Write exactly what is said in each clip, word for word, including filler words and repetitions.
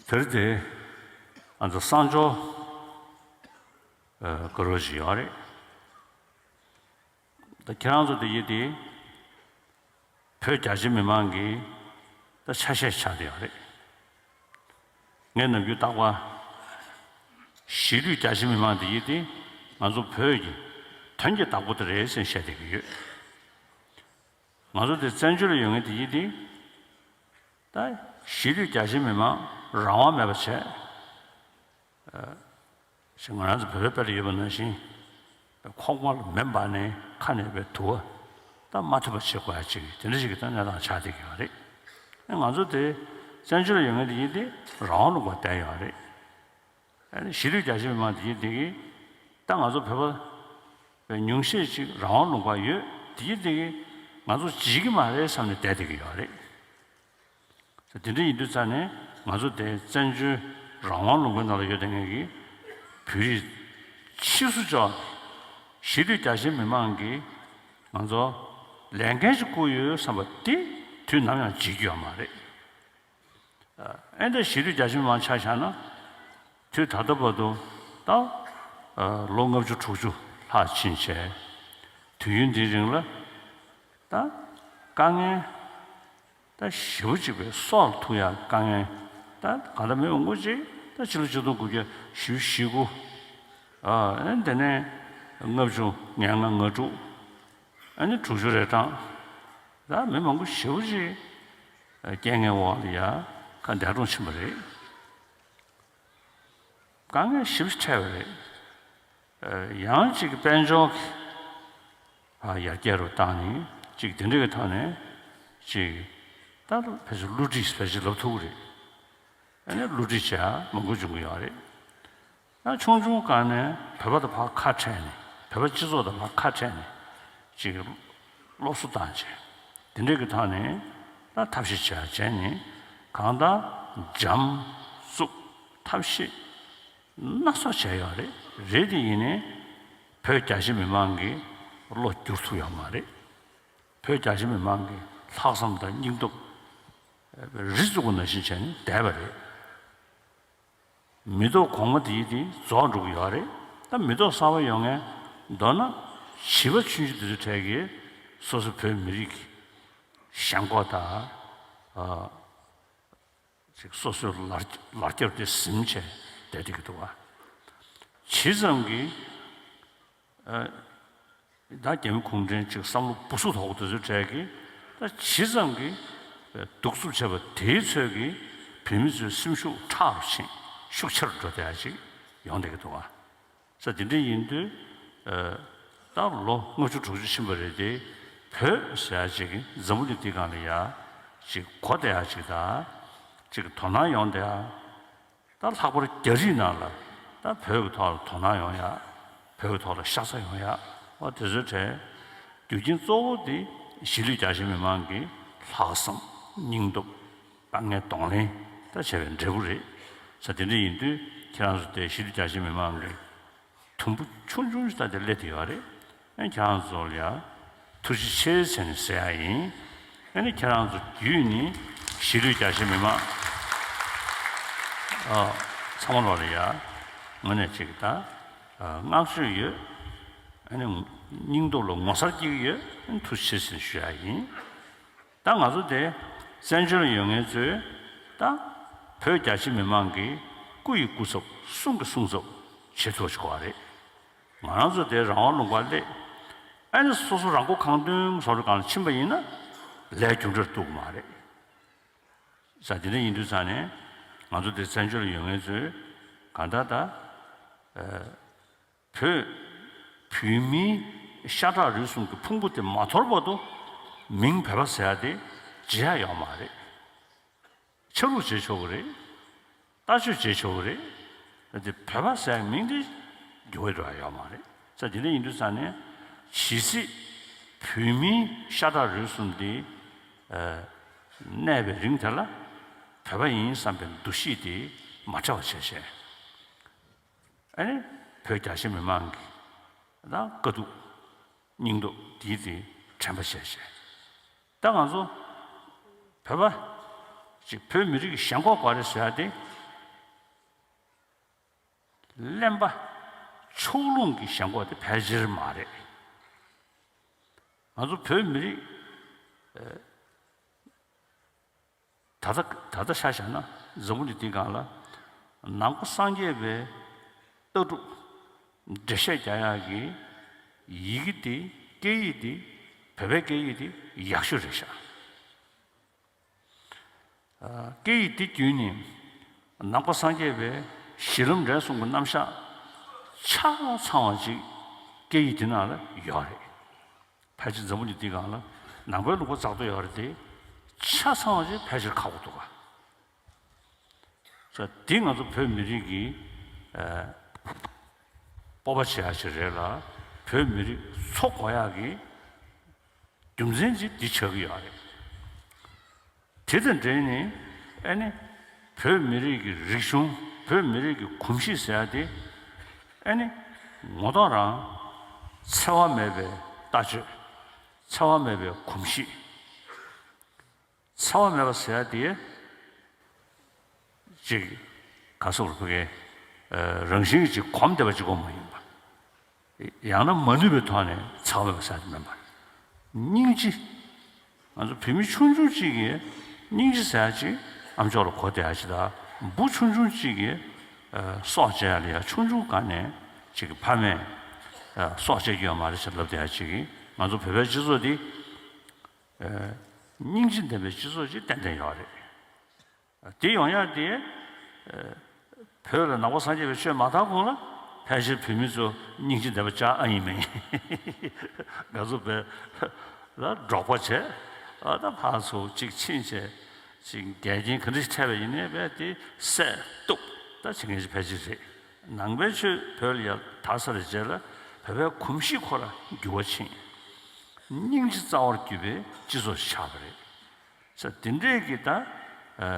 དེར་དེ་ང་ཚོ་གསང་སྦྱོར་དཀར་པོ་ཞིག་ཡོད་རེད། ད་ཁྱེད་རང་ཚོ་དེ་ཡིན་དེ། བོད་རྒྱ་ཆེ་མི་མང་གི་ད་ཆ་ཤས་ཆགས་བསྡད་ཡོད་རེད། ངས་ནམ་རྒྱུན་རྟག་པར་གཞིས་ལུས་རྒྱ་ཆེ་མི་མང་དེ་ཡིན་དེ། ང་ཚོ་བོད་ཀྱི་དོན་གྱི་བདག་པོ་དེ་རེད་ཟེར་བཤད་བསྡད་ཀྱི་ཡོད། ང་ཚོ་དེ་བཙན་བྱོལ་ལ་ཡོད་མཁན་དེ་ཡིན་དེ། ད་གཞིས་ལུས་རྒྱ་ཆེ་མི་མང་རང་དབང་མེད་པ་བྱས། ཞེས་ང་རང་ཚོ་བོད་པའི་དཔེ་ལ་ཡོད་པ་ནང་བཞིན། ཁོག་མ་ལ་མེ་འབར་ནས་ཁ་ནས་པའི་དུ་བ་ད་མ་ཐུབ་པ་བྱེད་དགོས་ཡ་ཅིག་དེ་འདྲ་ཞིག་གི་ད་གནས་སྟངས་ཆགས་བསྡད་ཀྱི་ཡོད་རེད། ང་ཚོ་དེ་བཙན་བྱོལ་ལ་ཡོད་མཁན་དེ་ཡིན་དེ་རང་དབང་ལུང་པར་བསྡད་ཡོད་རེད། གཞིས་ལུས་རྒྱ་ཆེ་མི་མང་དེ་ཡིན་དེ་གི་ད་ང་ཚོ་བོད་པ་པའི་ཉུང་ཤས་ཅིག་རང་དབང་ལུང་པར་ཡོད་དེ་ཡིན་དེ་གི་ང་ཚོ་བརྗེད་ཀྱི་མ་རེད་བསམ་ནས་བསྡད་བསྡད་ཀྱི་ཡོད་རེད། དེ་འདྲ་ཡིན་དུས་ཙང་ནས་ང་ཚོ་དེ་བཙན་བྱོལ་རང་དབང་ལུང་པའི་ནང་ལ་ཡོད་བསྡད་མཁན་གྱི་བོད་རིགས་ཕྱིས་སུ་ཅིག་གཞིས་ལུས་རྒྱ་ཆེ་མི་མང་གིས་ང་ཚོ་ལས་འགན་ཅིག་བསྐུར་ཡོད་བསམ་པ་དེ་དུས་ནམ་ཡང་བརྗེད་རྒྱུ་ཡོད་མ་རེད། ཨེ་འདྲ་གཞིས་ལུས་རྒྱ་ཆེ་མི་མང་ཆ་བཞག་ན། དུས་ད་ལྟ་བར་དུ་ད་ལོ་ལྔ་བཅུ་དྲུག་ཅུ་ལྷག་ཕྱིན་བྱས། དུས་ཡུན་འདིའི་རིང་ལ་ད་དཀའ་ངལ་ད་ཞེ་པོ་ཅིག་པའི་སྲོག་ལ་ཐུག་ཡག་དཀའ་ངལ་ད་གང་ལྟར་མི་མང་པོ་ཅིག་ད་ཕྱི་ལོ་ཆིག་སྟོང་དགུ་བརྒྱ་བཞི་བཅུ་ཞེ་དགུ། ཨ་ནི་དེ་ནས་ལྔ་བཅུ་ང་ལྔ་ང་དྲུག་ཨ་ནི་དྲུག་ཅུ་རེ་གྲངས་ད་མི་མང་པོ་ཞེ་པོ་ཅིག་རྐྱེན་ངན་འོག་ལ་ཡ་ཁ་འདས་གྲོངས་ཕྱིན་པ་རེད། དཀའ་ངལ་ཞེ་པོ་ཅིག་འཕྲད་པ་རེད། ཡང་ཅིག་དཔལ་འབྱོར་གྱི་ཡར་རྒྱས་རུ་བཏང་ནས་ཅིག་དེ་འདྲ་གི་ཐོག་ནས་ཅིག་ད་ཕལ་ཆེར་བསླུ་བྲིད་ཕལ་ཆེར་ལབ་ཐུབ་ཀྱི་རེད། ཨ་ནི་བསླུ་བྲིད་བྱེད་ཡག་མང་པོ་བྱུང་གི་ཡོད་རེད། ཡང་ཆུང་ཆུང་སྒང་ནས་བོད་པ་དང་ཕར་ཁ་བྲལ་ནས་བོད་པ་སྤྱི་ཚོགས་དང་ཕར་ཁ་བྲལ་ནས་ཅིག་སློབ་གསོ་བཏང་བྱས། དེ་འདྲ་གི་ཐོག་ནས་ད་ཐབས་ཤེས་བྱས་བྱས་ནས་གང་ལྟར་འཇམ་རྩུབ་ཐབས་ཤེས་སྣ་ཚོགས་བྱས་ཡོད་རེད། རེད་དེ་ཡིན་ནའི་བོད་རྒྱ་ཆེ་མི་མང་གི་བློ་བསྒྱུར་ཐུབ་ཡོད་མ་རེད། བོད་རྒྱ་ཆེ་མི་མང་གི་ལྷག་བསམ་དང་སྙིང་སྟོབས་རི་བཙུགས་པ་ནང་བཞིན་བྱས་ནས་བསྡད་པ་རེད། མི་ཐོག་གོང་མ་དེའི་དེ་རྫོགས་འགྲོ་གི་ཡོད་རེད། ད་མི་ཐོག་གསར་པ་ཡོང་མཁན་མདོར་ན་བྱིས་པ་ཆུང་ཆུང་དེ་ཚོའི་གྲས་ཀྱིས་སོ་སོ་བོད་མི་རིགས་ཀྱི་ཞེན་ཁོག་དང་། ཨ། ཅིག་སོ་སོའི་ལར་ལར་རྒྱབ་དེ་ཟིན་བྱས་བསྡད་བསྡད་ཀྱི་འདུག་བ། ཇི་ཙམ་གྱིས། ཨ། ད་རྒྱ་མི་གུང་ཁྲན་ཅིག་བསམ་བློ་སྦུ་སུབ་དོག་པོ་དེ་ཚོའི་གྲས་ཀྱིས་ད་ཇི་ཙམ་གྱིས་གདུག་རྩུབ་བྱས་པ་དེའི་ཚོད་ཀྱིས་བོད་མི་ཚོའི་སེམས་ཤུགས་ཁྲག་རུ་ཕྱིན་ཤུགས་ཆེ་རུ་འགྲོ་བསྡད་ཡ་ཅིག་ཡོང་བསྡད་ཀྱི་འདུག་བ། ས་དེ་འདྲ་ཡིན་དུས། ཨ། ད་ལོ་ལྔ་བཅུ་དྲུག་ཅུ་ཕྱིན་པ་རེད་དེ། བོད་ཟེར་ཡ་ཅིག་འཛམ་བུ་གླིང་འདི་སྒང་ལ་ཡ་ཅིག་གོ་བསྡད་ཡ་ཅིག་དང་། ཅིག་དོ་སྣང་ཡོང་བསྡད་ཡ། ད་ལྷག་པར་རྒྱ་རིགས་ནང་ལ་ད་བོད་ཀྱི་ཐོག་ལ་དོ་སྣང་ཡོང་ཡ། བོད་ཀྱི་ཐོག་ལ་ཤ་ཚ་ཡོང་ཡ། འོ་དེ་ཚོའི་གྲས་རྒྱུ་རྐྱེན་གཙོ་བོ་དེ་གཞིས་ལུས་རྒྱ་ཆེ་མི་མང་གི་ལྷག་བསམ་སྙིང་སྟོབས་དཀའ་ངལ་གདོང་ལེན་ད་བྱས་པའི་འབྲས་བུ་རེད། ས་དེ་འདྲ་ཡིན་དུས་ཁྱེད་རང་ཚོ་དེ་གཞིས་ལུས་རྒྱ་ཆེ་མི་མང་གི་དུམ་བུ་ཆུང་ཆུང་ཞིག་ད་དེ་སླེབས་བསྡད་ཡོད་རེད། ཨ་ནི་ཁྱེད་རང་ཚོ་ལ་ཡ་ཐུགས་རྗེ་ཆེ་ཟེར་ནས་ཟེར་ཡ་ཡིན། ཨ་ནི་ཁྱེད་རང་ཚོ་བརྒྱུད་ནས་གཞིས་ལུས་རྒྱ་ཆེ་མི་མང་ཨ་ཚང་མ་ལོག་ལ་ཡ་ངོས་ནས་ཅིག་ད་ཨ་བསྔགས་བརྗོད་ཡོད། ཨ་ནི་སྙིང་སྟོབས་ལ་ངོ་མཚར་སྐྱེ་གི་ཡོད། ཨ་ནི་ཐུགས་རྗེ་ཆེ་ཟེར་ནས་ཞུ་ཡ་ཡིན། ད་ང་ཚོ་དེ་བཙན་བྱོལ་ལ་ཡོད་མཁན་ཚོས་ད་བོད་རྒྱ་ཆེ་མི་མང་གི་སྐུ་ཡི་སྐུ་ཚབ་གསུང་གི་གསུང་ཚབ་བྱེད་ཐུབ་པ་ཞིག་དགོས་པ་རེད། ང་རང་ཚོ་དེ་རང་དབང་ལུང་པར་སླེབས། ཨ་ནི་སོ་སོ་རང་མགོ་གང་ཐོན་བཟོ་འདྲ་སྒང་ལ་ཕྱིན་པ་ཡིན་ན་ལས་རྒྱུ་འབྲས་ཐོབ་ཀྱི་མ་རེད། ས་དེ་འདྲ་ཡིན་དུས་ཙང་ནས་ང་ཚོ་དེ་བཙན་བྱོལ་ལ་ཡོད་མཁན་ཚོས་གང་ལྟར་ད། ཨ། བོད། བོད་མིའི་ཤ་ཁྲག་རུས་གསུམ་གྱི་ཕུང་པོ་དེ་མ་དོར་བར་དུ་མིང་བོད་པ་ཟེར་ཡ་དེ་བརྗེད་ཡ་ཡོད་མ་རེད། ཆ་ལུགས་བརྗེད་ཆོག་གི་རེད། ལྟ་སྤྱོད་བརྗེད་ཆོག་གི་རེད། དེ་བོད་པ་ཟེར་ཡ་མིང་དེ་འགྱུར་བ་འགྲོ་ཡ་ཡོད་མ་རེད། ས་དེ་འདྲ་ཡིན་དུས་ཙང་ནས་ཇི་སྲིད་བོད་མིའི་ཤ་ཁྲག་རུས་གསུམ་དེ་ཨ་གནས་པའི་རིང་དེ་ལ་བོད་པ་ཡིན་བསམ་པའི་འདུ་ཤེས་དེ་མ་བྲལ་བ་བྱས་བྱས། ཨ་ནི་བོད་རྒྱ་ཆེ་མི་མང་གི་ད་དཀའ་སྡུག་སྙིང་སྟོབས་དེའི་དེ་དྲན་པ་བྱས་བྱས། ད་ང་ཚོ་བོད་པ་ཅིག་བོད་མི་རིགས་ཀྱི་ཞེན་ཁོག་ག་རེ་བཟོ་ཡ་དེ་ གླེན་པ་ཕྱོགས་ལྷུང་གི་ཞེན་ཁོག་དེ་ཕལ་ཆེར་མ་རེད། ང་ཚོ་བོད་མི་རིགས་ད་ལྟ་ད་ལྟ་ཆ་བཞག་ན་འཛམ་བུ་གླིང་འདིའི་སྒང་ལ་ནང་པ་སངས་རྒྱས་པའི་ལྟ་གྲུབ་འགྲེལ་བཤད་རྒྱག་ཡག་གི་ཡི་གེ་དེ། སྐད་ཡིག་དེ། བོད་པའི་སྐད་ཡིག་དེ་ཡག་ཤོས་རེད་ཤག་སྐད་ཡིག་འདི་བརྒྱུད་ནས་ནང་པ་སངས་རྒྱས་པའི་གཞི་ལམ་འབྲས་གསུམ་གྱི་རྣམ་གཞག་ཆ་ཚང་བ་ཅིག་སྐད་ཡིག་འདི་ནང་ལ་ཡོད་རེད། ཕལ་ཆེར་འཛམ་བུ་གླིང་འདི་སྒང་ལ་ནང་པའི་ལུང་པ་རྩ་གཏོར་ཡོད་རེད་དེ། ཆ་ཚང་བ་ཅིག་ཕལ་ཆེར་ཁག་པོ་འདུག་ག་ས་འདི་ང་ཚོ་བོད་མི་རིགས་ཀྱི་ཨ་སྤོབས་པ་བྱེད་ཡག་ཅིག་རེད་ལ། བོད་མི་རིགས་འཚོ་དགོས་ཡག་གི་རྒྱུ་མཚན་ཅིག་འདི་ཆགས་ཀྱི་ཡོད་རེད། དེ་དང་འབྲེལ་ནས་ཨ་ནི་བོད་མི་རིགས་ཀྱི་རིག་གཞུང་། བོད་མི་རིགས་ཀྱི་གོམས་གཤིས་ཟེར་ཡག་དེ་ཨ་ནི་ངོ་ཐོག་རང་འཚེ་བ་མེད་པའི་ལྟ་སྤྱོད། འཚེ་བ་མེད་པའི་གོམས་གཤིས། འཚེ་བ་མེད་པ་ཟེར་ཡག་དེ་ཅིག་ག་སོགས་ལ་ཕ་གི་རང་བཞིན་གྱིས་ཅིག་གོམས་བསྡད་པ་ཅིག་ཀྱང་མ་ཡིན་པ། ཡང་ན་མ་ནུས་པའི་ཐོག་ནས་འཚེ་བ་མེད་པ་ཟེར་ཡག་དེ་མིན་པ། སྙིང་རྗེ། ང་ཚོ་བོད་མི་ཆུང་ཆུང་གཅིག་གིས་སྙིང་རྗེ་ཟེར་ཡག་ཅིག་ཨ་མཆོག་ལ་གོ་བསྡད་ཡག་ཅིག་དང་། བུ་ཆུང་ཆུང་གཅིག་གིས་ཨ་སྲོག་བཅད་ཡག་ལ་ཡ་ཆུང་ཆུང་སྒང་ནས་ཅིག་ཕ་མས་ཨ་སྲོག་བཅད་རྒྱུ་ཡོད་མ་རེད་ཟེར་ལབ་བསྡད་ཡག་ཅིག་གིས། ང་ཚོ་བོད་པའི་སྤྱི་ཚོགས་འདི་ཨ་སྙིང་རྗེ་ལྡན་པའི་སྤྱི་ཚོགས་ཅིག་ཏན་ཏན་ཡོད་རེད། དེ་ཡོང་ཡག་དེ། ཨ་བོད་ལ་ནང་པ་སངས་རྒྱས་པའི་ཆོས་མ་དར་གོང་ལ་ཕལ་ཆེར་བོད་མི་ཚོ་སྙིང་རྗེ་ལྡན་པ་ཅག་ཨ་ཡིན་མིན། ང་ཚོ་བོད་ལ་འབྲོག་པ་བྱས། ཨ་ད་ཕར་ཚུར་གཅིག་ཕྱིན་བྱས། ཅིག་འགལ་རྐྱེན་ག་འདྲ་ཞིག་འཕྲད་པ་ཡིན་ནའི་རྦད་དེ་བསད་གཏུབ་ད་བྱེད་མཁན་ཞིག་ཕལ་ཆེར་རེད། ནང་པའི་ཆོས་བོད་ལ་ཡར་དར་ཚར་བའི་རྗེས་ལ་བོད་པའི་གོམས་གཤིས་ཁོ་རང་འགྱུར་བ་ཕྱིན། སྙིང་རྗེ་རྩ་བར་གྱུར་པའི་སྤྱི་ཚོགས་ཤིག་ཆགས་པ་རེད། ས་དེ་འདྲས་ཀྱི་ད་ཨ་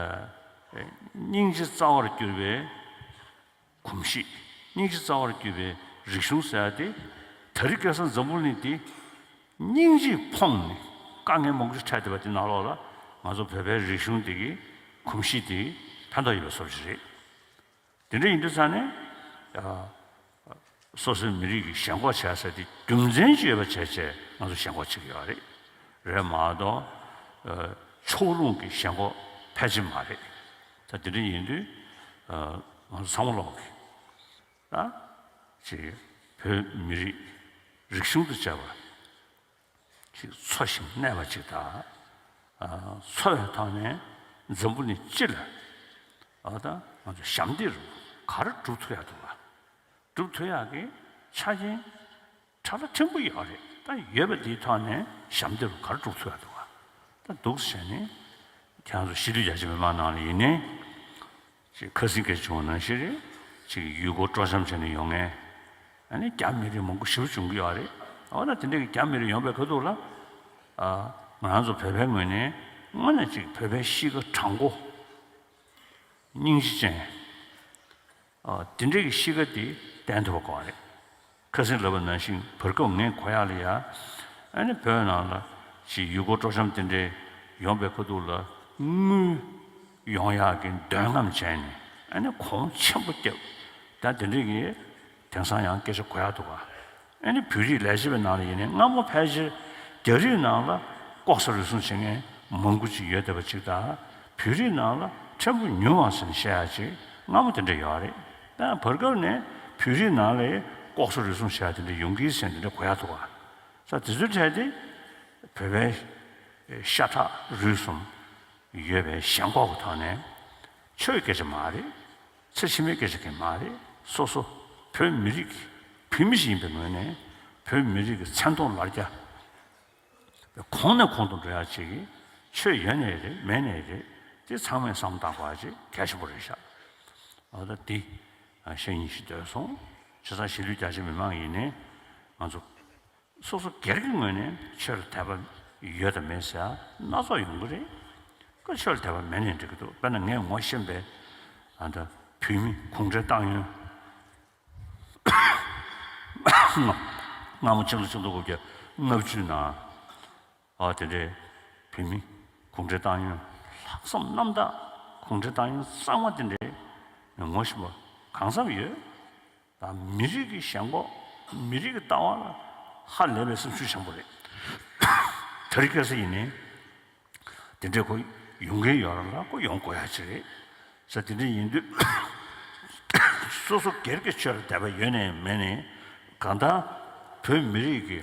སྙིང་རྗེ་རྩ་བར་གྱུར་པའི་གོམས་གཤིས། སྙིང་རྗེ་རྩ་བར་གྱུར་པའི་རིག་གཞུང་ཟེར་ཡག་དེ། དེ་རིང་ཁ་སང་འཛམ་བུ་གླིང་འདི་སྙིང་རྗེས་ཕོངས་ནས་དཀའ་ངལ་མང་པོ་ཞིག་འཕྲད་བསྡད་པ་དེ་ནང་ལོགས་ལ་ང་ཚོ་བོད་པའི་རིག་གཞུང་འདི་གི་གོམས་གཤིས་དེ་ཕན་ཐོགས་ཡོད་པའི་བཟོ་འདྲ་ཞིག་རེད། དེ་འདྲ་ཡིན་དུས་ཙང་ནས་ཨ་སོ་སོའི་མི་རིགས་ཀྱི་ཞེན་ཁོག་བྱས་ཟེར་དེ་རྒྱུ་མཚན་ཅིག་ཡོད་པ་བྱས་བྱས་ང་ཚོ་ཞེན་ཁོག་བྱེད་ཀྱི་ཡོད་རེད། རེད་མ་གཏོགས་ཨ་ཕྱོགས་ལྷུང་གི་ཞེན་ཁོག་ཕལ་ཆེར་མ་རེད། ད་དེ་འདྲ་ཡིན་དུས་ཨ་ང་ཚོ་ཚང་མ་ལོག་གི་ད་ཅིག་བོད་མི་རིགས་རིག་གཞུང་དང་བཅས་པ་ཅིག་འཚོ་ཞིང་གནས་པ་ཅིག་དང་། ཨ་འཚོ་བའི་ཐོག་ནས་འཛམ་བུ་གླིང་སྤྱི་ལ་ཨ་ད་ང་ཚོ་ཞབས་འདེགས་རུ་ག་རེ་སྒྲུབ་ཐུབ་ཡག་འདུག་ག་སྒྲུབ་ཐུབ་ཡག་གི་ཆ་རྐྱེན་ཕྲ་ལ་ཕྲན་བུ་ཡོད་རེད། ད་ཡོད་པ་འདིའི་ཐོག་ནས་ཞབས་འདེགས་རུ་ག་རེ་སྒྲུབ་ཐུབ་ཡག་འདུག་ག་ད་འདུག་སེ་བྱས་ནས་ཁྱེད་རང་ཚོ་གཞིས་ལུས་རྒྱ་ཆེ་མི་མང་ནང་ལ་ཡིན་ནའི། ཅིག་ཁ་སང་སྐད་བྱུང་བ་ནང་བཞིན་རེད། ཅིག་ཡུལ་སྐོར་སྤྲོ་འཆམ་བྱས་ནས་ཡོང་མཁན། ཨ་ནི་རྒྱ་མི་རིགས་མང་པོ་ཞེ་པོ་བྱུང་གི་ཡོད་རེད། འོ་ན་དེ་འདྲ་གི་རྒྱ་མི་རིགས་ཡོང་བའི་ཁ་ཐུག་ལ། ཨ་ང་རང་ཚོ་བོད་པའི་ངོས་ནས་དངོས་གནས་ཅིག་བོད་པའི་གཤིས་ཀ་དྲང་པོ། སྙིང་རྗེ་ཅན། ཨ་དེ་འདྲ་གི་གཤིས་ཀ་དེ་བསྟན་ཐུབ་པ་དགོས་རེད། ཁ་སང་ལབ་པ་ནང་བཞིན་བར་སྐབས་ངས་གོ་ཡག་ལ་ཡ། ཨ་ནི་བོད་ནང་ལ་ཅིག་ཡུལ་སྐོར་སྤྲོ་འཆམ་དེ་འདྲའི་ཡོང་པའི་ཁ་ཐུག་ལ་དངུལ་ཡོང་ཡག་གི་འདོད་རྔམ་བྱས་ནས་ཨ་ནི་གོང་ཆེན་པོ་བརྒྱབ། ད་དེ་འདྲ་གི་དེང་སང་ཡང་སྐད་ཆ་གོ་ཡག་འདུག་ག་ཨ་ནི་བོད་རིགས་ལས་བྱེད་པའི་ནང་ལ་ཡིན་ནའི་སྔ་མོ་ཕལ་ཆེར་རྒྱ་རིགས་ནང་ལ་ལྐོག་ཟ་རུལ་སུངས་བྱེད་མཁན་མང་པོ་ཅིག་ཡོད་བསྡད་པ་ཅིག་དང་། བོད་རིགས་ནང་ལ་ཕྲན་བུ་ཉུང་བ་ཟེར་ནས་བཤད་ཡག་ཅིག་སྔ་མོ་དེ་འདྲ་ཡོད་རེད། ད་བར་སྐབས་ནས་བོད་རིགས་ནང་ལ་ལྐོག་ཟ་རུལ་སུངས་བྱེད་ཡག་དེ་འདྲ་ཡོང་གི་ཟེར་ནས་དེ་འདྲ་གོ་ཡག་འདུག་ག་ས་དེ་ཚོའི་གྲས་དེ་བོད་པའི་ཤ་ཁྲག་རུས་གསུམ་ཡོད་པའི་ཞེན་ཁོག་གི་ཐོག་ནས། ཆོས་སྐད་ཆ་མ་རེད། ཚེ་ཕྱི་མའི་སྐད་ཆ་གང་མ་རེད། སོ་སོ་བོད་མི་རིགས་ཀྱི་བོད་མི་ཞིག་ཡིན་པའི་ངོས་ནས་བོད་མི་རིགས་ཀྱི་མཚན་མཐོང་ལར་རྒྱ་གོང་ནས་གོང་དུ་འགྲོ་ཡག་ཅིག་ཆོས་ཡོད་ནའི་རེད་མེད་ནའི་རེད། དེ་ཚང་མས་བསམ་བློ་བཏང་དགོས་ཡག་ཅིག་གལ་ཆེན་པོ་རེད་ཤག་འོ་ད་འདི་ཨ་བཤད་སྙིང་ཞིག་འདོད་སོང་། བྱས་ཙང་གཞིས་ལུས་རྒྱ་ཆེ་མི་མང་ཡིན་ནའི་ང་ཚོ་སོ་སོ་སྒེར་གྱི་ངོས་ནས་ཆོས་ལ་དད་པ་ཡོད་དང་མེད་ཟེར་ཡག་སྣ་ཚོགས་ཡོང་གི་རེད། ཁོ་ཆོས་ལ་དད་པ་མེད་ནའི་འགྲིག་གི་འདུག་དཔེར་ན་ངས་ངོ་ཤེས་པའི་ཨ་ད་བོད་མི་གུང་ཁྲན་ཏང་ཡོན། སྔ་མོ་ཕྱི་ལོ་ཆིག་སྟོང་དགུ་བརྒྱ་ལྔ་བཅུ་ནང་ཨ་དེ་འདྲའི་བོད་མི་གུང་ཁྲན་ཏང་ཡོན་ལྷག་བསམ་རྣམ་དག་གུང་ཁྲན་ཏང་ཡོན་གཙང་མ་དེ་འདྲའི་ངོ་ཤེས་པ་གང་འཚམ་ཡོད། ད་མི་རིགས་ཀྱི་ཞེན་ཁོག་མི་རིགས་ཀྱི་ལྟ་བ་ལ་ཧ་ལས་པའི་སེམས་ཤུགས་ཆེན་པོ་རེད། དེ་རིང་ཁ་སང་ཡིན་ནའི་དེ་འདྲའི་ཁོ་ཡོང་གི་ཡོད་རེད་ལ་ཁོ་ཡོང་དགོས་ཡ་ཅིག་རེད། ས་དེ་འདྲ་ཡིན་དུས་སོ་སོ་སྒེར་གྱི་ཆོས་ལ་དད་པ་ཡོད་ནའི་མེད་ནའི་གང་ལྟར་བོད་མི་རིགས་ཀྱི་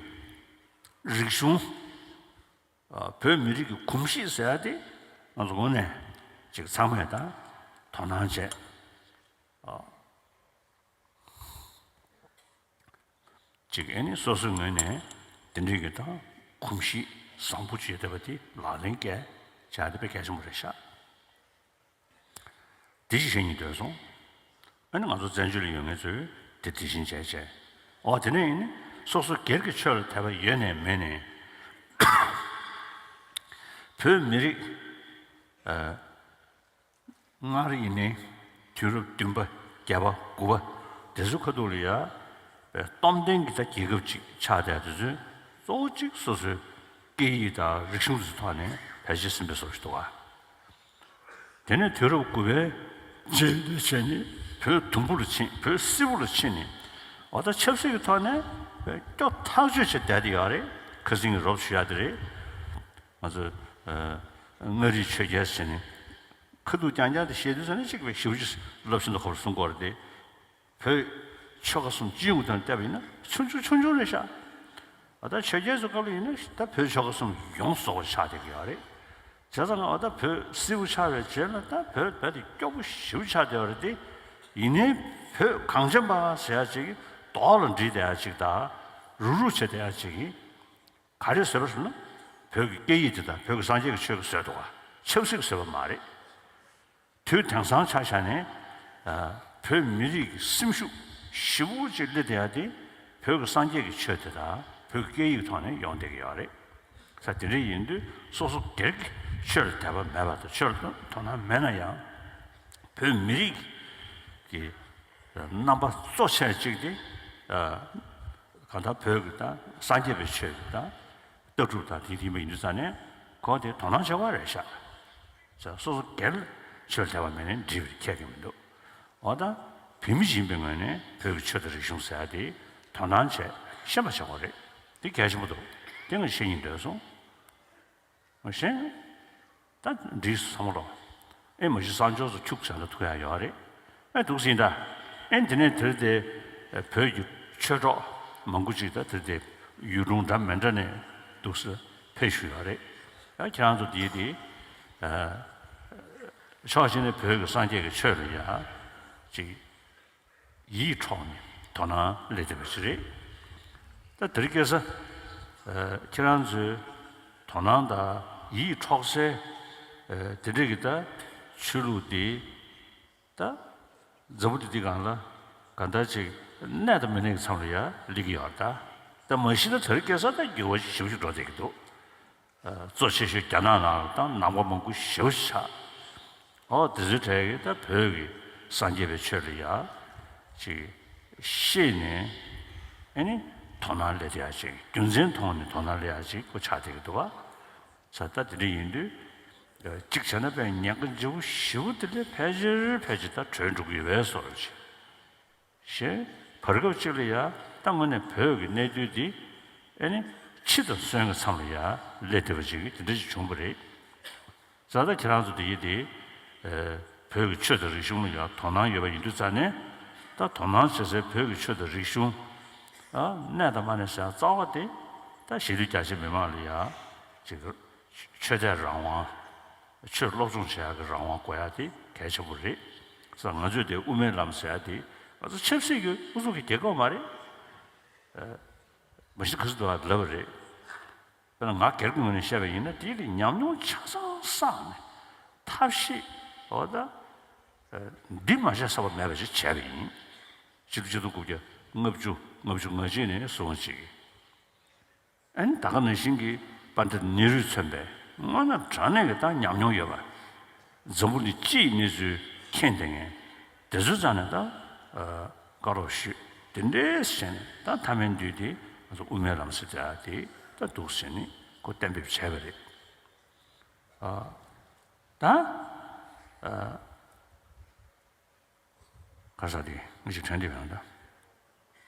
རིག་གཞུང་། བོད་མི་རིགས་ཀྱི་གོམས་གཤིས་ཟེར་ཡ་དེ་ང་ཚོ་ངོས་ནས་ཅིག་ཚང་མས་ད་དོ་སྣང་བྱས། ཅིག་ཨེ་ནི་སོ་སོའི་ངོས་ནས་དེ་འདྲའི་གི་ད་གོམས་གཤིས་བཟང་པོ་བྱེད་བསྡད་པ་དེ་ལག་ལེན་བཀལ་བྱ་དེ་དཔེ་གལ་ཆེན་པོ་རེད་ཤག་དེ་ཅིག་བཤད་སྙིང་འདོད་སོང་། ཨ་ནི་ང་ཚོ་བཙན་བྱོལ་ལ་ཡོད་མཁན་ཚོས་དེ་དེ་བཞིན་བྱས་བྱས། འོ་དེ་ནས་ཡིན་ནི་སོ་སོ་སྒེར་གྱི་ཆོས་ལ་དད་པ་ཡོད་ནའི་མེད་ནའི་བོད་མི་རིགས་ཨ། སྔར་ཡིན་ནའི་དུས་རབས་བདུན་པ་བརྒྱད་པ་དགུ་པ་དེ་ཚོའི་ཁ་ཐུག་ལ་ཡ་སྟོབས་ལྡན་གྱི་ད་རྒྱལ་ཁབ་ཅིག་ཆགས་བསྡད་དེ་ཚོའི་གཙོ་བོ་གཅིག་སོ་སོའི་སྐད་ཡིག་དང་རིག་གཞུང་དེ་ཚོའི་ཐོག་ནས་བེད་སྤྱོད་ཟིན་པའི་བཟོ་ཞིག་འདུག་ག་དེ་ནས་དུས་རབས་དགུ་པའི་རྗེས་ལ་བྱས་ནས་བོད་དུམ་བུ་ལ་ཕྱིན། བོད་སིལ་བུ་ལ་ཕྱིན་ནས་འོ་ད་ཆབ་སྲིད་ཀྱི་ཐོག་ནས་སྐྱོ་ཐག་ཆོད་བྱས་བསྡད་དེ་ཡོད་རེད། ཁ་སང་གི་རོབ་ཞུ་ཡ་དེ་རེད། ང་ཚོ་མངའ་རིས་ཆོས་རྒྱལ་ཟེར་ནས་ཁ་ཐུག་རྐྱང་རྐྱང་དེ་བཤད་དུས་ཙམ་ནས་གཅིག་པའི་ཞེ་པོ་ཅིག་རླབས་ཆེན་དུ་ཁོ་རང་གསུང་གི་ཡོད་རེད་དེ། བོད་ཆོལ་ཁ་གསུམ་སྤྱི་ཡོངས་དང་བལྟས་པ་ཡིན་ན་ཆུང་ཆུང་ཆུང་ཆུང་རེད་ཤག་ཨ་ད་ཆོས་རྒྱལ་ཚོའི་སྐབས་ལ་ཡིན་ན་ད་བོད་ཆོལ་ཁ་གསུམ་ཡོངས་རྫོགས་པ་ཆགས་བསྡད་ཀྱི་ཡོད་རེད། བྱས་ཙང་ཨ་ད་བོད་སིལ་བུ་ཆགས་པའི་རྗེས་ལ་ད་བོད་བོད་དེ་སྐྱོ་པོ་ཞེ་པོ་ཆགས་བསྡད་ཡོད་རེད་དེ། ཡིན་ནའི་བོད་གངས་ཅན་པ་ཟེར་ཡ་ཅིག་རྡོག་ལ་བསྒྲིལ་བསྡད་ཡ་ཅིག་དང་རུག་རུག་བྱས་བསྡད་ཡ་ཅིག་གིས། ག་རེ་བཟོས་པ་ཟེར་ན། བོད་ཀྱི་སྐད་ཡིག་དེ་དང་བོད་ཀྱི་སངས་རྒྱས་ཀྱི་ཆོས་ཀྱིས་བཟོས་འདུག་ག་ཆབ་སྲིད་ཀྱིས་བཟོས་པ་མ་རེད། དུས་དེང་སང་ཆ་བཞག་ནས། ཨ། བོད་མི་རིགས་ཀྱི་སེམས་ཤུགས་ཞེ་པོ་ཅིག་སླེབས་བསྡད་ཡ་དེ་བོད་ཀྱི་སངས་རྒྱས་ཀྱི་ཆོས་དེ་དང་བོད་ཀྱི་སྐད་ཡིག་ཐོག་ནས་ཡོང་བསྡད་ཀྱི་ཡོད་རེད། ས་དེ་འདྲ་ཡིན་དུས་སོ་སོ་སྒེར་གྱི་ཆོས་ལ་དད་པ་མེད་པ་དང་ཆོས་ལ་དོ་སྣང་མེད་ན་ཡང་བོད་མི་རིགས་ཀྱི་རྣམ་པ་གཙོ་ཆེ་གཅིག་དེ། ཨ། གང་ལྟར་བོད་ཀྱི་དང་སངས་རྒྱས་པའི་ཆོས་ཀྱི་དང་ལྟ་གྲུབ་དང་དེ་མཐུན་པ་ཡིན་དུས་ཙང་ནས་ཁོ་དེ་དོ་སྣང་བྱེད་དགོས་རེད་ཤག་ས་སོ་སོ་སྒེར་ལ་ཆོས་ལ་དད་པ་མེད་ནས་འགྲིག་པ་ཁྱད་ཀྱི་མི་འདུག་འོ་ད་བོད་མི་ཡིན་པའི་ངོས་ནས་བོད་ཀྱི་ཆོས་དང་རིག་གཞུང་ཟེར་ཡ་དེ་དོ་སྣང་བྱས་ཤེས་པ་བྱེད་དགོས་རེད། དེ་གལ་ཆེན་པོ་འདུག་དེ་ངས་བཤད་སྙིང་འདོད་སོང་། མ་གཞན། ད་འགྲིག་སོང་བསམ་བློ། ཨེ་མ་གཞི་གསང་སྤྱོད་སུ་ཁྱུག་ཙམ་ལ་ཐུག་ཡ་ཡོད་རེད། ཨེ་འདུག་སེ་ཡིན་ད། ཨེ་འདི་ནས་དེར་དེ་བོད་ཀྱི་ཆོས་གྲོགས་མང་པོ་ཅིག་ད་དེར་དེ་ཡུལ་གྲུ་འདྲ་མི་འདྲ་ནས་འདུག་སེ་ཕེབས་བཞུགས་ཡོད་རེད། ཨ་ཁྱེད་རང་ཚོ་དེའི་དེ་ཕྱོགས་གཅིག་ནས་བོད་ཀྱི་སངས་རྒྱས་ཀྱི་ཆོས་ལ་ཡ་ཅིག་ཡིད་འཕྲོག་ནས་དོ་སྣང་སླེབས་བསྡད་པ་ཞིག་རེད། ད་དེ་རིང་ཁ་སང་ཁྱེད་རང་ཚོའི་དོ་སྣང་དང་ཡིད་འཕྲོག་སའི་དེ་འདྲ་གི་ད་ཆོས་ལུགས་དེ་ད་འཛམ་བུ་གླིང་འདི་སྒང་ལ་གང་ལྟར་ཅིག་གནས་དང་མི་གནས་ཀྱི་མཚམས་ལ་ཡ་སླེབས་ཀྱི་ཡོད་རེད་ད། ད་མ་གཞི་ད་དེ་རིང་ཁ་སང་ད་འགྱུར་བ་ཞེ་པོ་ཞིག་འགྲོ་བསྡད་ཀྱི་འདུག་གཙོ་ཆེ་ཤོས་རྒྱ་ནག་ནང་ལ་ད་ནང་པ་མང་པོ་ཞེ་པོ་ཆགས། ཨོ་དེ་ཚོའི་གྲས་ཀྱིས་ད་བོད་ཀྱི་སངས་རྒྱས་པའི་ཆོས་ལ་ཡ་ཅིག་ཤེས་ནས་ཨེ་ནི་དོ་སྣང་སླེབས་ཡ་ཅིག་རྒྱུ་མཚན་མཐོང་ནས་དོ་སྣང་སླེབས་ཡ་ཅིག་ཁོ་ཆགས་བསྡད་ཀྱི་འདུག་བ། ས་ད་དེ་འདྲ་ཡིན་དུས་གཅིག་བྱས་ན་དཔེ་ཉེན་ཁ་ལྗིད་པོ་ཞེ་པོ་དེ་ལས་ཕལ་ཆེར་ཕལ་ཆེར་ད་གྲོལ་འགྲོ་གི་ཡོད་པའི་བཟོ་འདྲ་ཅིག་གཞན་བར་སྐབས་གཅིག་ལ་ཡ་ད་དངོས་གནས་བོད་ཀྱི་གནས་དུས་འདི་ཨེ་ནི་འཆི་དང་གསོན་གྱི་མཚམས་ལ་ཡ་སླེབས་བསྡད་པ་ཅིག་དེ་འདྲ་ཞིག་བྱུང་བ་རེད། ས་ད་ཁྱེད་རང་ཚོ་དེ་ཡི་དེ་བོད་ཀྱི་ཆོས་དང་རིག་གཞུང་ལ་ཡ་དོ་སྣང་ཡོད་པ་ཡིན་དུས་ཙང་ནས་ད་དོ་སྣང་བྱེད་སའི་བོད་ཀྱི་ཆོས་དང་རིག་གཞུང་ཨ་གནས་དང་མ་གནས་ཟེར་ཡ་རྩ་བ་དེ་ད་གཞིས་ལུས་རྒྱ་ཆེ་མི་མང་ལ་ཡ་ཅིག་ཆོས་དད་རང་དབང་། ཆོས་སློབ་སྦྱོང་བྱེད་ཡག་གི་རང་དབང་དགོས་ཡག་དེ་གལ་ཆེན་པོ་རེད། ས་ང་ཚོས་དེ་དབུ་མའི་ལམ་ཟེར་ཡག་དེ་ང་ཚོ་ཆབ་སྲིད་ཀྱི་ཨུ་ཚུགས་ཀྱི་རྒྱལ་ཁབ་མ་རེད། མ་གཞི་ག་ཚོད་འདུག་ལབ་པ་རེད། དཔེར་ན་ང་སྒེར་གྱི་ངོས་ནས་བཤད་པ་ཡིན་ན་དེ་ལ་ཉམས་མྱོང་ཆ་ཚང་བསགས་ནས་ཐབས་ཤེས་འོ་ད་འདི་མ་བྱས་ས་པ་མེད་པ་ཞིག་བྱས་པ་ཡིན། ཕྱི་ལོ་ཆིག་སྟོང་དགུ་བརྒྱ་ལྔ་བཅུ་ལྔ་བཅུ་ང་གཅིག་ནས་བཟུང་ཅིག་ཨ་ནི་ད་ག་ནང་བཞིན་གྱི་པཎྜི་ཏ་ནེ་རུས་མཚོན་པའི་དངོས་གནས་དྲང་གནས་ཀྱི་ད་ཉམས་མྱོང་ཡོད་པ། འཛམ་བུ་གླིང་སྤྱི་ཡི་གནས་ཚུལ་མཁྱེན་བསྡད་མཁན་དེ་ཚོའི་རྩ་ནས་ད་བཀའ་སློབ་ཞུས་དེ་འདྲས་བྱས་ནས་ད་མཐའ་མའི་དུས་དེ་ང་ཚོ་དབུ་མའི་ལམ་ཟེར་ཡག་དེ་ད་འདུག་ཟེར་ནས་ཁོ་གཏན་འབེབས་བྱས་པ་རེད། ཨ། ད། ཨ། ག་ས་དེ་ངས་ཅིག་དྲན་བསྡད་ཡོང་ད།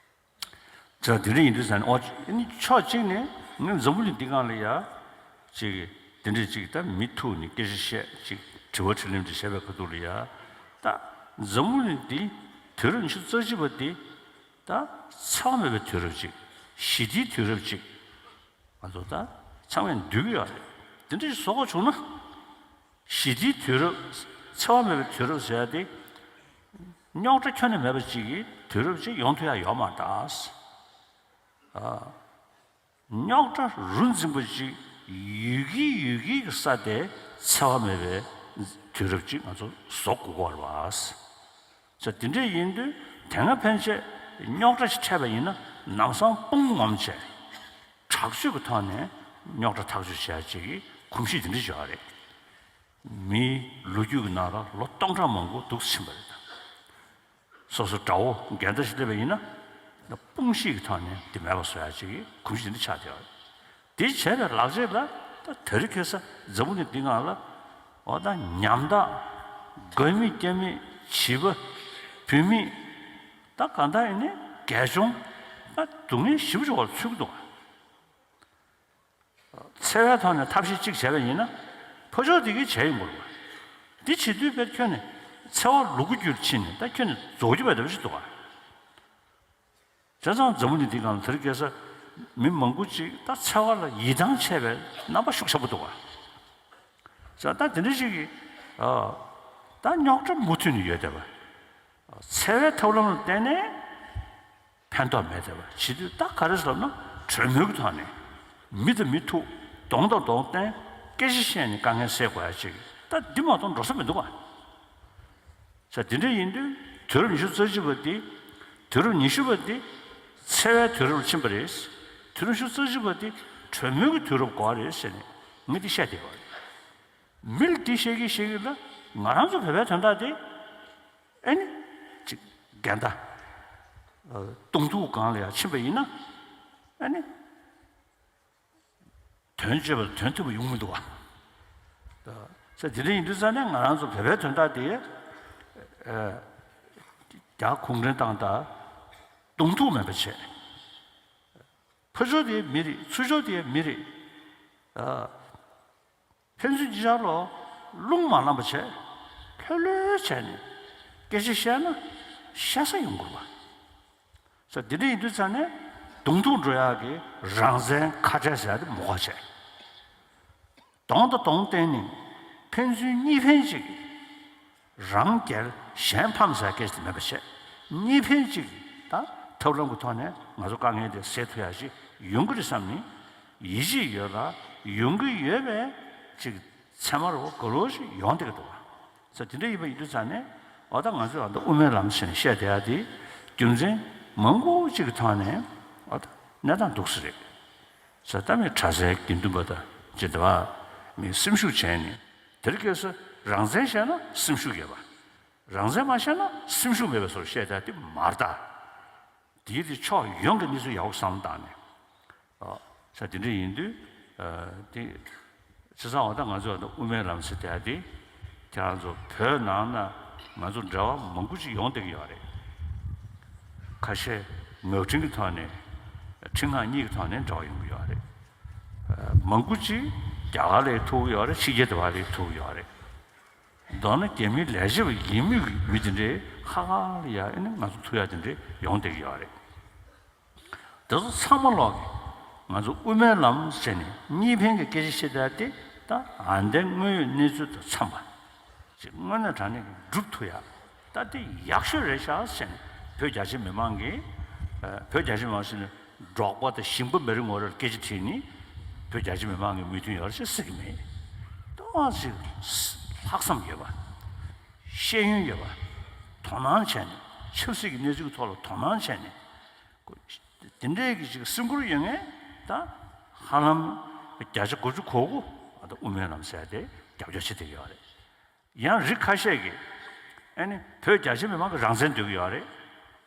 ད་དེ་འདྲ་ཡིན་དུས་ཙང་ནས་ཨོ་ནི་ཕྱོགས་གཅིག་ནས་ངས་འཛམ་བུ་གླིང་འདི་སྒང་ལ་ཡ་ཅིག་དེ་འདྲས་ཅིག་ད་མི་ཐུག་ནས་སྐད་ཆ་བཤད་ཅིག་དྲི་བ་དྲིས་ལན་ཅིག་བྱས་པའི་ཁ་ཐུག་ལ་ཡ་ད་འཛམ་བུ་གླིང་འདི་དུས་རབས་ཉི་ཤུ་རྩ་གཅིག་པ་འདི་ད་འཚེ་བ་མེད་པའི་དུས་རབས་ཅིག་ཞི་བདེའི་དུས་རབས་ཅིག་ང་ཚོ་ད་ཚང་མས་འདོད་ཀྱི་ཡོད་རེད། དེ་འདྲ་ཞིག་བཟོ་དགོས་བྱུང་ན། ཞི་བདེའི་དུས་རབས་འཚེ་བ་མེད་པའི་དུས་རབས་ཟེར་ཡ་དེ་རྙོག་དྲ་ཁྱོན་ནས་མེད་པ་ཅིག་གི་དུས་རབས་ཅིག་ཡོང་ཐུབ་ཡ་ཡོད་མ་རེད་ད། རྙོག་དྲ་རུ་འཛིན་པ་ཅིག་ཡོད་ཀྱི་ཡོད་ཀྱི་གི་ས་དེ་འཚེ་བ་མེད་པའི་དུས་རབས་ཅིག་ང་ཚོ་བཟོ་དགོས་ཀྱི་ཡོད་རེད་པ། ས་དེ་འདྲ་ཡིན་དུས་དེ་སྔ་ཕན་ཆད་རྙོག་དྲ་ཞིག་འཕྲད་པ་ཡིན་ན་ལམ་སང་དཔུང་ངོམ་བྱས། དྲག་སྤྱོད་ཀྱི་ཐོག་ནས་རྙོག་དྲ་ཐག་གཅོད་བྱེད་ཡ་ཅིག་གི་གོམས་གཤིས་དེ་འདྲ་ཅིག་ཡོད་རེད། མིའི་ལོ་རྒྱུས་ཀྱི་ནང་ལ་ལོ་སྟོང་ཕྲག་མང་པོ་འདུག་ཕྱིན་པ་རེད། སོ་སོ་དགྲ་བོ་འགལ་ཟླ་ཞིག་སླེབས་པ་ཡིན་ན་དཔུང་ཤེད་ཀྱི་ཐོག་ནས་དེ་མེད་པ་བཟོ་ཡ་ཅིག་གི་གོམས་གཤིས་དེ་འདྲ་ཆགས་བསྡད་ཡོད་རེད། དེ་བྱས་པའི་ལག་རྗེས་ལ་ད་དེ་རིང་ཁ་སང་འཛམ་བུ་གླིང་འདི་སྒང་ལ་འོ་ད་ཉམ་ཐག་དགོས་མེད་རྐྱེན་མེད་བྱིས་པ་བུད་མེད་ད་གང་ལྟར་ཡིན་ནའི་གལ་ཆུང་ད་སྡུག་བསྔལ་ཞེ་པོ་ཅིག་འོག་ལ་ཚུད་ཀྱི་འདུག་འཚེ་བའི་ཐོག་ནས་ཐབས་ཤེས་གཅིག་བྱས་པ་ཡིན་ན་ཕོ་ཕྱོགས་དེ་གིས་བྱས་ཡོང་དགོས་རེད་པ། འདི་བྱེད་དུས་དཔེར་ཁྱོན་ནས་འཚེ་བ་ལུ་གུ་རྒྱུད་ཕྱིན་ནས་ད་ཁྱོན་ནས་རྫོགས་རྒྱུ་མེད་པ་ཞིག་འདུག་ག་བྱས་ཙང་འཛམ་བུ་གླིང་འདི་སྒང་ལ་དེ་རིང་ཁ་སང་མི་མང་པོ་ཅིག་ད་འཚེ་བ་ལ་ཡིད་ཐང་ཆད་པའི་རྣམ་པ་ཤུགས་ཆེན་པོ་འདུག་ག་བྱས་ཙང་ད་དེ་འདྲ་ཞིག་གིས་ཨ་ད་རྙོག་དྲ་མུ་མཐུད་ནས་ཡོད་བསྡད་པ། འཚེ་བའི་ཐབས་ལམ་ལ་བརྟེན་ནས་ཕན་ཐོགས་མེད་བསྡད་པ་བྱེད་དུས་ད་ག་རེ་ཟེར་ལབ་ན་གྲོས་མོལ་གྱི་ཐོག་ནས་མི་དང་མི་ཐུག་གདོང་དང་གདོང་བསྟན་སྐད་ཆ་བཤད་ནས་དཀའ་ངལ་སེལ་དགོས་ཡ་ཅིག་ད་འདི་མ་གཏོགས་འགྲོ་ས་མི་འདུག་ག་ས་དེ་འདྲ་ཡིན་དུས་དུས་རབས་ཉི་ཤུ་རྩ་གཅིག་པ་འདི་དུས་རབས་ཉི་ཤུ་པ་འདི་འཚེ་བའི་དུས་རབས་ལ་ཕྱིན་པ་རེད། དུས་རབས་ཉི་ཤུ་རྩ་གཅིག་པ་འདི་གྲོས་མོལ་གྱི་དུས་རབས་དགོས་པ་རེད་ཟེར་ནས་ངས་འདི་བཤད་བསྡད་པ་རེད། མི་ལ་འདི་བཤད་ཀྱི་བཤད་ཀྱི་ལ་ང་རང་ཚོ་བོད་པའི་དོན་དག་འདི་ཨེ་ནི་ཅིག་འགལ་ཟླ་གདོང་ཐུག་སྒང་ལ་ཡང་ཕྱིན་པ་ཡིན་ན་ཨེ་ནི། དོན་སྤྱོད་པ་དོན་མཐུན་པ་ཡོང་མི་འདུག་བ། ས་དེ་འདྲ་ཡིན་དུས་ཙང་ནས་ང་རང་ཚོ་བོད་པའི་དོན་དག་དེ་རྒྱ་གུང་ཁྲན་ཏང་དང་གདོང་ཐུག་མེད་པ་བྱས། ཕར་ཕྱོགས་དེ་མི་རེད་ཚུར་ཕྱོགས་དེ་མི་རེད། ཕན་ཚུན་གཅིག་ཆར་ལ་རླུང་མ་ལངས་པ་བྱས། ལྷོད་ལྷོད་བྱས་ནས་སྐད་ཆ་བཤད་ན་བཤད་ས་ཡོང་དགོས་པ། ས་འདི་འདྲ་ཡིན་དུས་ཙང་ནས་གདོང་ཐུག་འགྲོ་ཡག་གི་རང་བཙན་ཁ་བྲལ་ཟེར་ཡག་དེ་མི་དགོས་བྱས། གདོང་དང་གདོང་བསྟན་ནས་ཕན་ཚུན་གཉིས་ཕན་གཅིག་གིས་རང་རྒྱལ་གཞན་ཕམ་ཟེར་ཡག་སྐད་ཆ་དེ་མེད་པ་བྱས། གཉིས་ཕན་གཅིག་གིས་ད་ཐབས་ལམ་གྱི་ཐོག་ནས་ང་ཚོ་དཀའ་ངལ་དེ་སེལ་ཐུབ་ཡག་ཅིག་ཡོང་གི་རེད་བསམ་ནས་ཡིད་ཆེས་ཡོད་ལ་ཡོང་གི་ཡོད་པའི་ཅིག་ཚད་མ་རུ་ག་རོ་ཞིག་ཡོང་བསྡད་ཀྱི་འདུག་བ། ས་དེ་འདྲ་ཡིན་པ་ཡིན་དུས་ཙང་ནས་འོ་ད་ང་ཚོས་ཨ་ད་དབུ་མའི་ལམ་ཟེར་ནས་བཤད་བསྡད་ཡ་དེ་རྒྱུ་མཚན་མང་པོ་ཅིག་གི་ཐོག་ནས་འོ་ད་གནས་སྟངས་འདུག་ས་རེད། ས་ད་མི་གྲྭ་སའི་དགེ་འདུན་པ་དང་ཅི་འདྲ་བ་མི་སེམས་ཤུགས་བྱས་ནས་དེར་སྐྱེས་ས་རང་བཙན་བཤད་ན་སེམས་ཤུགས་ཡོད་པ། རང་བཙན་མ་བཤད་ན་སེམས་ཤུགས་མེད་པའི་བཟོ་བཤད་བསྡད་ཡ་དེ་མ་རེད་ད། དེའི་དེ་ཕྱོགས་ཡོངས་ཀྱི་གནས་ཚུལ་ཡག་པོ་བསམ་བློ་བཏང་ནས། ཨོ། ས་དེ་འདྲ་ཡིན་དུས། ཨ། དེ། བྱས་ཙང་འོ་ད་ང་ཚོ་འོ་ད་དབུ་མའི་ལམ་ཟེར་དེ་ཡ་དེ། ཁྱེད་རང་ཚོ་བོད་ནང་ན་ང་ཚོ་འབྲེལ་བ་མང་པོ་ཅིག་ཡོང་བསྡད་ཀྱི་ཡོད་རེད། ཁ་ཤས་ངག་འཕྲིན་གྱི་ཐོག་ནས། འཕྲིན་ངག་གཉིས་ཀྱི་ཐོག་ནས་འབྲེལ་བ་ཡོང་གི་ཡོད་རེད། ཨ། མང་པོ་ཅིག་རྒྱ་གར་ལ་ཐུག་གི་ཡོད་རེད། ཕྱི་རྒྱལ་དུ་བ་ལ་ཐུག་གི་ཡོད་རེད། མདོར་ན་རྒྱ་མིའི་ལས་བྱེད་པ་ཡིན་མུས་ཀྱི་མི་དེ་འདྲའི་ཧ་ཧ་ལ་ཡ་ཨེ་ནི་ང་ཚོ་ཐུག་ཡ་དེ་འདྲའི་ཡོང་བསྡད་ཀྱི་ཡོད་རེད། དེ་ཚོ་ཚང་མ་ལོག་གི་ང་ཚོ་དབུ་མའི་ལམ་ཟེར་ནས་གཉིས་ཕན་གྱི་སྐད་ཆ་བཤད་བསྡད་དེ་ད་ཨ་འདའི་དངོས་ཡོད་གནས་ཚུལ་དང་འཚམས་པ་ཅིག་དངོས་གནས་དྲང་གནས་ཀྱི་སྒྲུབ་ཐུབ་ཡ་ད་དེ་ཡག་ཤོས་རེད་ཤག་ཟེར་ནས་བོད་རྒྱ་ཆེ་མི་མང་གིས་བོད་རྒྱ་ཆེ་མི་མང་ཟེར་ནས། འབྲོག་པ་དང་ཞིང་པ་མི་རེ་ངོ་རེར་སྐད་ཆ་དྲིས་ནས་བོད་རྒྱ་ཆེ་མི་མང་གི་མོས་མཐུན་ཡོད་རེད་ཅེས་ཟེར་གྱི་མེད། ཏོག་ཙམ་ལྷག་བསམ་ཡོད་པ། ཤེས་ཡོན་ཡོད་པ། དོ་སྣང་བྱས་ནས་ཆབ་སྲིད་ཀྱི་གནས་ཚུལ་གྱི་ཐོག་ལ་དོ་སྣང་བྱས་ནས་དེ་འདྲའི་གི་ཅིག་སེམས་ཁུར་ཡོད་མཁན་ད་ཧ་ལམ་བརྒྱ་ཆ་དགུ་བཅུ་གོ་དགུ་ཨ་ད་དབུ་མའི་ལམ་ཟེར་དེ་རྒྱབ་སྐྱོར་བྱེད་བསྡད་ཡོད་རེད། ཡང་རིགས་ཁ་ཤས་ཀྱིས་ཨ་ནི་བོད་རྒྱ་ཆེ་མི་མང་གི་རང་བཙན་འདོད་ཀྱི་ཡོད་རེད།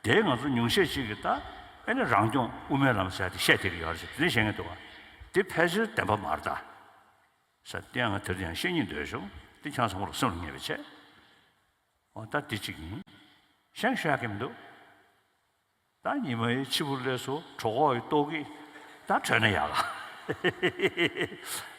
དེ་ང་ཚོ་ཉུང་ཤས་ཤིག་གིས་ད་ཨ་ནི་རང་སྐྱོང་དབུ་མའི་ལམ་ཟེར་དེ་བཤད་བསྡད་ཀྱི་ཡོད་རེད་ཟེར་དེ་འདྲ་བཤད་མཁན་འདུག་ག་དེ་ཕལ་ཆེར་བདེན་པ་མ་རེད་ད། ས་དེ་ཡང་ང་དེར་ཡང་བཤད་སྙིང་འདོད་བྱུང་། དེ་ཁྱེད་ཚང་མར་སེམས་ལ་ངེས་པའི་ཆེད། འོ་ད་དེ་གཅིག་ཡིན། གཞན་ཤོད་ཡག་གི་མི་འདུག་ད་ཉི་མ་ཡི་ཕྱི་པོ་ལས་སུ་གྲོད་ཁོག་ཡི་ལྟོགས་ཀྱི་ད་བྲོས་ན་ཡག་ལ།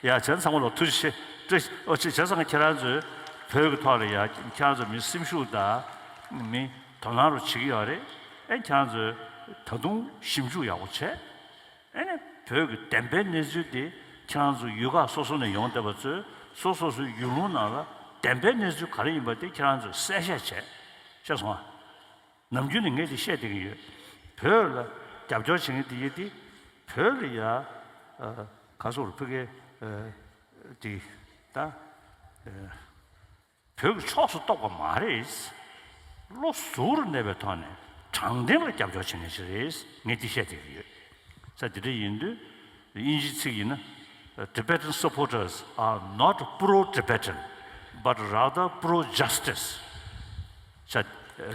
ཡ་བྱས་ཚང་མ་ལ་ཐུགས་རྗེ་ཆེ། ཨོ་ཅི་བྱས་ཙང་ཁྱེད་རང་ཚོས་བོད་ཀྱི་ཐོག་ལ་ཡ་ཁྱེད་རང་ཚོ་མི་སེམས་ཤུགས་དང་མི་དོ་སྣང་རུ་བྱེད་ཀྱི་ཡོད་རེད། ཨེ་ཁྱེད་རང་ཚོས་ད་དུང་ཞིབ་འཇུག་ཡག་པོ་བྱས། ཨེ་ནས་བོད་ཀྱི་བདེན་པའི་གནས་ཚུལ་དེ་ཁྱེད་རང་ཚོ་ཡུལ་ཁག་སོ་སོ་ནས་ཡོང་བསྡད་པ་ཚོས་སོ་སོ་སོའི་ཡུལ་ལུང་ནང་ལ་བདེན་པའི་གནས་ཚུལ་ག་རེ་ཡིན་པ་དེ་ཁྱེད་རང་ཚོས་གསལ་བཤད་བྱས། ཤེས་སོང་ཨ། ནམ་རྒྱུན་ནས་ངས་དེ་བཤད་བསྡད་ཀྱི་ཡོད། བོད་ལ་རྒྱབ་སྐྱོར་བྱེད་མཁན་དེ་ཡིན་དེ་བོད་ལ་ཡ་ཨ་ག་སོགས་ཕ་གི་ཨ་དེ་ད་ཨ་བོད་ཀྱི་ཕྱོགས་སུ་གཏོགས་པ་མ་རེད། བློ་གཟུ་བོར་གནས་པའི་ཐོག་ནས་དྲང་བདེན་ལ་རྒྱབ་སྐྱོར་བྱེད་མཁན་ཞིག་རེད། ངས་འདི་བཤད་བསྡད་ཀྱི་ཡོད། ས་དེ་འདྲ་ཡིན་དུས་དབྱིན་ཇིའི་ཚིག་ཡིན་ན། Tibetan supporters are not pro-Tibetan, but rather pro-justice. ས་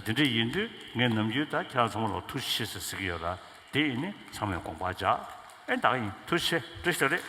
དེ་འདྲ་ཡིན་དུས་ངས་ནམ་རྒྱུན་ད་ཁྱེད་རང་ཚང་མ་ལ་ཐུགས་རྗེ་ཆེ་ཟེར་ཟེར་གྱི་ཡོད་ལ། དེ་ཡིན་ནི་ཚང་མས་དགོངས་པ་འཇགས། ཨེ་ད་ག་ཡིན། ཐུགས་རྗེ་ཆེ། བཀྲ་ཤིས་བདེ་ལེགས།